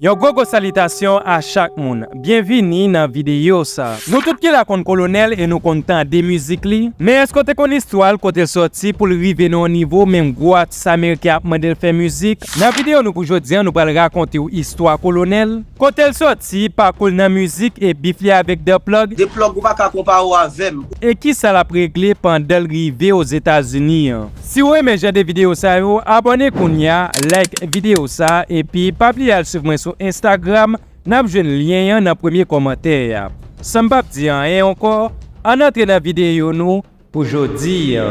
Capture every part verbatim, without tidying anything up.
Yon gwo gwo salitasyon a chak moun. Byenvini nan videyo sa. Nou tout ki la konn Kolonèl e nou konn tande mizik li. Men èske w te konn istwa l, kote l sòti pou l rive nan yon nivo menm gwo atis ameriken ap mande l fè mizik? Nan videyo nou pou jodi a, nou pral rakonte w istwa Kolonèl, kote l sòti, pakou l nan mizik e bif li avèk The Plug. The Plug, ou pa ka konpare w avè m. E kisa l ap regle pandan l rive Ozetazini an. Si w renmen jan de videyo sa yo, abòne kounye a, like videyo sa, epi pa bliye al swiv mwen sou Instagram, n ap jwenn lyen an nan premye kòmantè a. San m p ap di anyen ankò, ann antre nan videyo nou pou jodi a.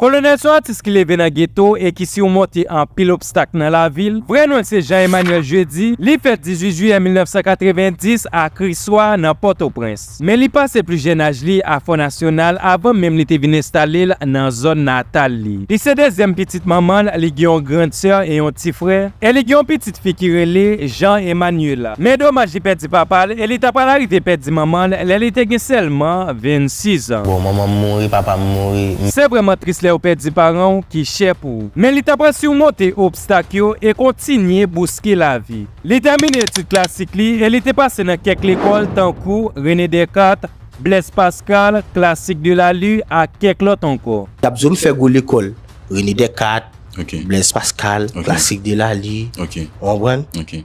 Kolonèl se yon atis ki leve nan geto e ki simonte anpil obstak nan lavi l. Vrè non l se Jean Emmanuel Jeudi. Li fèt dizuit jiyè mil nèf san katrevenndis a Kriswa, nan Pòtoprens. Men li pase pli jèn aj li a Fò Nasyonal avan menm li te vin enstale l nan zòn natal li. Li se dezyèm pitit manman l, li gen yon grann sè e yon ti frè, e li gen yon pitit fi ki rele Jean Emmanuela. Men domaj li pèdi papa l e li ta pral arive pèdi manman l lè li te gen sèlman vennsis an. Bon, manman m mouri, papa m mouri. Se vrèman tris lè w pèdi paran w ki chè pou ou. Men li ta pral simonte obstak yo e kontinye bouske lavi. Li tèmine etid klasik li e li te pase nan kèk lekòl tankou René Descartes, Blaise Pascal, Classique de la Lue ak kèk lòt ankò. Y ap di w m fè gwo lekòl, René Descartes, Ok. Blaise Pascal, Ok. Classique de la Lue, Ok. ou konprann? Ok.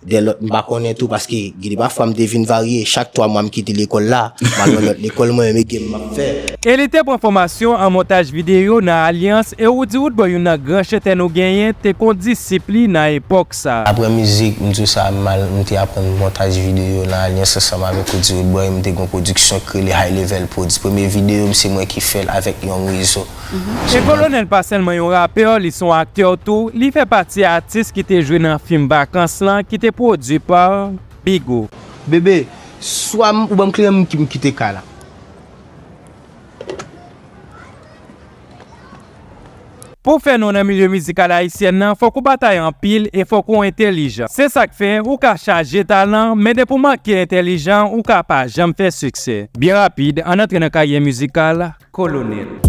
De lòt m pa konnen tou, paske gen de pafwa m te vin varye, chak twa mwa m kite lekòl la, m al nan lòt lekòl mwen menm e game m ap fè. E li te pran fòmasyon an montaj videyo nan Alyans, e Roody Roodboy, youn nan gran chantè nou genyen, te kondisip li nan epòk sa. Apre mizik, m di w sa, m al, m te aprann montaj videyo nan Alyans ansanm avèk Roody Roodboy, m te gen yon pwodiksyon ki rele High Level Prod. Premye videyo m se mwen ki fè l avèk Young Weasel. E Kolonèl pa sèlman yon rapè, li se yon aktè tou, li fè pati atis ki te jwe nan fim Vakans lan ki te pwodui pa Bigo. Bebe, swa m, ou ban m kleren m ki m kite kay la. Pou w fè non nan milye mizikal ayisyèn nan, fòk ou batay anpil e fòk ou entèlijan. Se sa k fè ou ka chaje talan, men depi w manke entèlijan, ou ka pa janm fè siksè. Byen rapid, ann antre nan karyè mizikal Kolonèl.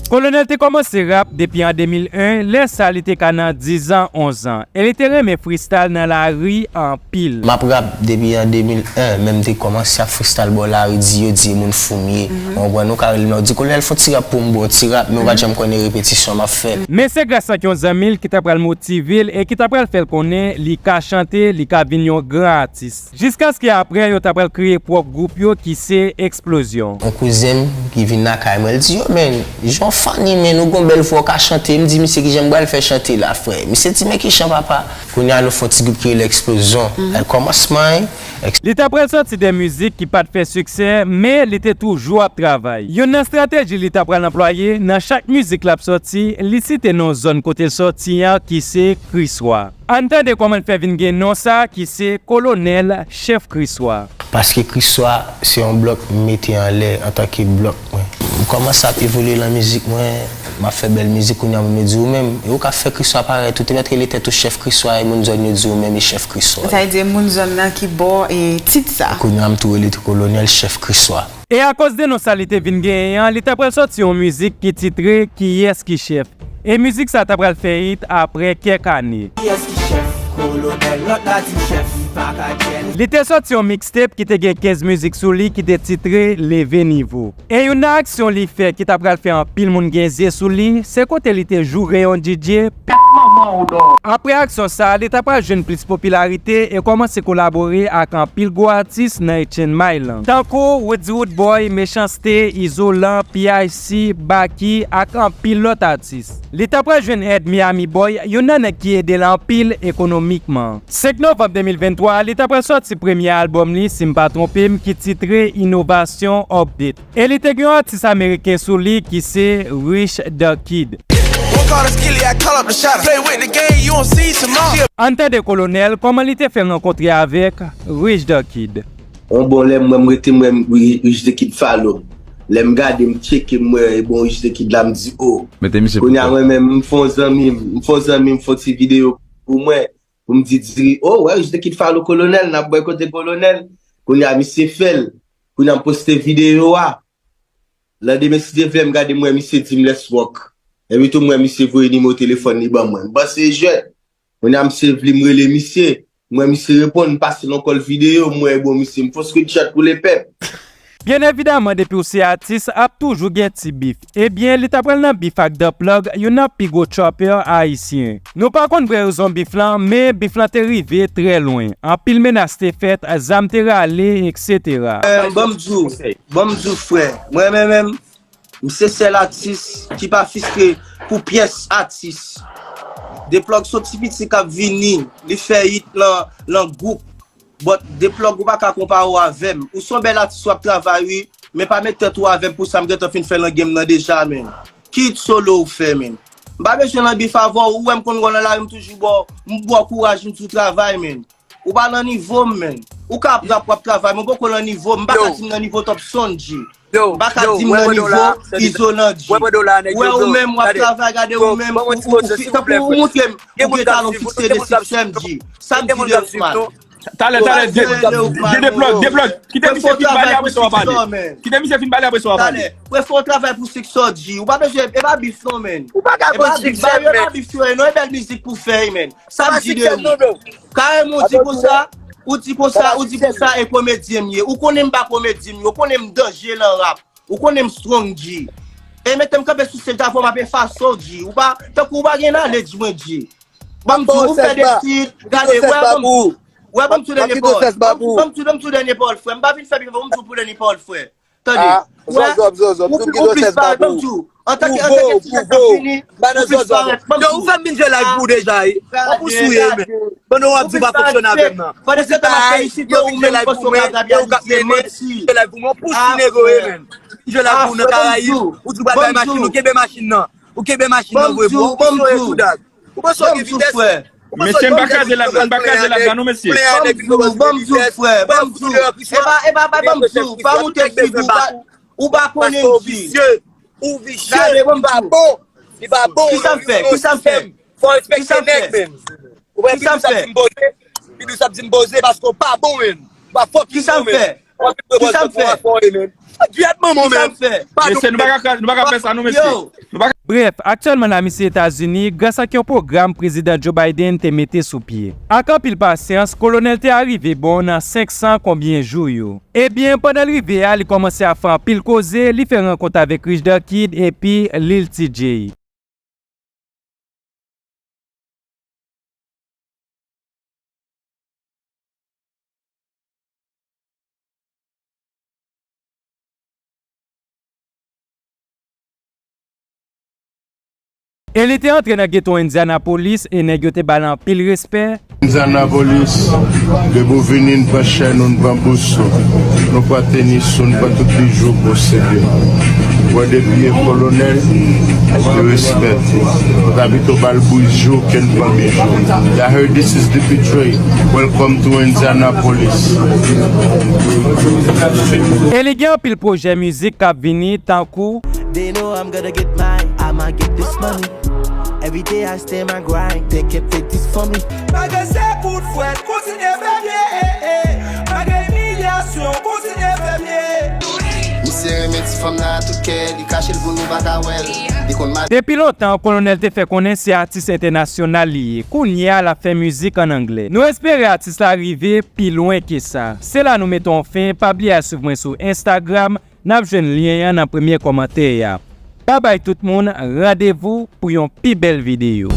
Kolonèl te kòmanse rap depi an de mil en, lè sa li te ka nan diz an, onz an, e li te renmen freestyle nan lari anpil. M ap rap depi an de mil en, men m te kòmanse ap freestyle bò lari, di yo di moun fou m ye. Ou konprann, ou ka rele m la, ou di, "Kolonèl, fè yon ti rap pou m, bon, ti rap," men ou pa t janm konnen repetisyon m ap fè. Men se gras ak yon zanmi l ki ta pral motive l e ki ta pral fè l konnen li ka chante, li ka vin yon gran atis. Jiskaske apre, yo ta pral kreye pwòp gwoup yo ki se Eksplozyon. Yon kouzen m ki vin lakay mwen, l di, "Yo, men, jan w funny, men, ou gon bèl vwa, w ka chante." M di misye, "Kijan m pral fè chante la, frè?" Misye di, "Men ki chan, papa?" Kounye a, nou fè yon ti gwoup ki rele Eksplozyon. Al kòmansman, Li ta pral sòti de mizik ki pa t fè siksè, men li te toujou ap travay. Youn nan estrateji li ta pral anplwaye nan chak mizik l ap sòti, li site non zòn kote l sòti an ki se Kriswa. Ann tande kòman l fè vin gen non sa ki se Kolonèl Chèf Kriswa. Paske Kriswa se yon blòk m mete anlè antanke blòk mwen. M kòmanse ap evolye nan mizik mwen, m ap fè bèl mizik, kounye a moun yo di ou menm, e ou ka fè Kriswa parèt ou, te mèt rele tèt ou Chèf Kriswa, e moun zòn yo di ou menm e Chèf Kriswa. Sa vle di e moun zòn nan ki ba w e tit sa. Kounye a m tou rele tou Kolonèl Chèf Kriswa. E akoz de non sa li te vin genyen an, li ta pral sòti yon mizik ki titre Kiyès ki Chèf. E mizik sa ta pral fè hit apre kèk ane. Kiyès ki chèf? Kolonèl, lòt la di chèf, m pa ka djèl. Li te sòti yon mixtape ki te gen kenz mizik sou li ki te titre Leve Nivo. E youn nan aksyon li fè ki ta pral fè anpil moun gen zye sou li, se kote li te joure yon D J. Pèt manman w dò. Apre aksyon sa, li ta pral jwenn plis popilarite e kòmanse kolabore ak anpil gwo atis nan Eight Chain Mind lan. Tankou Roody Roodboy, Mechans-T, Izolan, P I C, Baky ak anpil lòt atis. Li ta pral jwenn èd Miami Boy, youn nan nèg ki ede l anpil ekonomikman. Senk novanm de mil venntwa, li ta pral sòti premye albòm li, si m pa twonpe m, ki titre Inovasyon Update. E li te gen yon atis ameriken sou li ki se Rich the Kid. One call the skilly, I call up the shot. Play with the game, you won't see tomorrow. Ann tande Kolonèl kòman li te fè rankontre avèk Rich the Kid. On bon lè m wè m rete m wè m Rich the Kid follow m. Lè m gade m tcheke m wè e bon Rich the Kid la m di o. Mete misye pou kò. Kounye a mwen menm m fè on zanmi m, m fè on zanmi m fè on ti videyo pou mwen, pou m di diri, o wè Rich the Kid follow Kolonèl, n ap bòykote Kolonèl. Kounye a misye fè l. Kounye a m poste videyo a. Landemen, si Dye vle, m gade, m wè misye di m let's work. Epi tou, m wè misye voye nimewo telefòn li ban mwen. M panse e jwèt. Kounye a, misye vle m rele misye. M wè misye reponn, m pase l yon kòl videyo, m wè e bon misye. M fè screenshot pou lepèp. Byen evidaman, depi w se atis, ap toujou gen ti bif. Ebyen, li ta pral nan bif ak The Plug, youn nan pi gwo trapper ayisyen. Nou pa konn vrè rezon bif lan, men bif lan te rive trè lwen. Anpil menas te fèt, zam te rale, etsetera. Eh, ban m di w, ban m di w, frè. Mwen menm, menm, m se sèl atis ki pa fiske pou pyès atis. The Plug se yon ti piti k ap vini, li fè hit lan, lan gwoup. But The Plug, ou pa ka konpare w avè m. Ou se yon bèl atis, w ap travay, wi, men pa met tèt ou avè m pou sa m gentan fin fè lan game nan deja, menn. Ki hit solo ou fè, menn? M pa bezwen lan bif avè w, ou wè m konn wè w lan lari, m toujou ba w, m ba w kouraj, m di w travay, menn. Ou pa lan nivo m, menn. Ou ka ap rap, w ap travay, men w poko lan nivo m. M pa ka di m nan nivo Top Son, G. M pa ka di m nan nivo Izolan, G. Ou wè ou menm, w ap travay, gade ou menm, ou, ou, ou fi-, tankou ou moutre m, ou gen talan, ou fikse de siksè m, G. Sa m di de Rockman. Talè, talè, de, de, de plug, de plug. Kite misye fin pale, apre sa w a pale. Kite misye fin pale, apre sa w a pale. Talè, mwen fè yon travay pou Six G. Ou pa bezwen, e pa bif non, menn. Ou pa ka konn Six G, menn. E pa bif, e pa bif, non, e bèl mizik pou fè, menn. Sa m di de ou. Karèman, ou di konsa, ou di konsa, ou di konsa, e komedyen m ye. Ou konnen m pa komedyen m ye, ou konnen m danje lan rap. Ou konnen m strong, G. E mete m kanpe sou stage avè w, m ap efase w, G. Ou pa, tankou ou pa gen knowledge mwen, G. Ban m di w, ou fè de feat, gade, wè, ban m, wè, ban m di w dènye pawòl. Ban m di w, ban m di w dènye pawòl, frè. M pa vin fè bif, ban m di w pou dènye pawòl, frè. Tande, wè, ou, ou plis parèt, ban m di w. Antanke, antanke ti nèg k ap vini, ou plis parèt, ban m di w. Yo, ou fè m vin jwe live pou w deja, wi. Ou pou souye, men. Pandan w ap di w pa fonksyone avè m nan. Pandan se tan m ap felisite w, ou menm, ou panse w ka grabyalis, se manti. Jwe live pou mwen, ou pou sou nego, wi, men. Jwe live pou w nan Karayib, ou di w pral bay machin, ou kenbe machin nan. Ou kenbe machin nan vre, bro. Ou panse w gen tou dag. Ou panse w gen vitès. Mesye, m pa kraze live la, m pa kraze live la, non, mesye. Ban m di w, ban m di w, frè, ban m di w. E pa, e pa, pa ban m di w, pa moute figi w, pa, ou pa konnen di. Ou visye, ou visye, ou pa bon. Li pa bon. Kisa m fè? Kisa m fè? Fò respekte nèg, menn. Ou wè, Pidous ap di m poze, Pidous ap di m poze paske w pa bon, menn. Ou pa fòk ki bon, menn. Kisa m fè? Kisa m fè? Mesye, nou pa ka, nou pa ka fè sa, non, mesye. Nou pa ka. Brèf, aktyèlman la misye Etazini, gras ak yon pwogram Prezidan Joe Biden te mete sou pye. Ak anpil pasyans, Kolonèl te arive bò nan senk san konbyen jou yo. Ebyen, pandan l rive a, li kòmanse ap fè anpil koze, li fè rankont avèk Rich the Kid epi Lil Tjay. E li te antre nan geto Indianapolis e nèg yo te ba l anpil respè. Indianapolis, depi w vini, n pran chèn ou, n pran bous ou, nou pran tenis ou, n pran tout bijou posede. Wè depi e Kolonèl, yo respè. Tabito ba l bouj jou, ke n pran bijou. Y'all heard this is D P Dre. Welcome to Indianapolis. E li gen anpil pwojè mizik k ap vini, tankou They know I'm gonna get mine, I'ma get this money. Every day I stay my grind, they can fit this for me. Bagay se kout fwèt, kontinye fè byen, eh, eh. Bagay imilyasyon, kontinye fè byen. Misye renmen ti fanm nan a tout kè, li kache l pou nou pa ka wè l. Li konn ma- Depi lontan, Kolonèl te fè konnen se atis entènasyonal li ye. Kounye a, l ap fè mizik ann anglè. Nou espere atis la rive pi lwen ke sa. Se la nou mete yon fen, pa bliye al swiv mwen sou Instagram, n ap jwenn lyen an nan premye kòmantè a. Babay tout moun, randevou pou yon pi bèl videyo.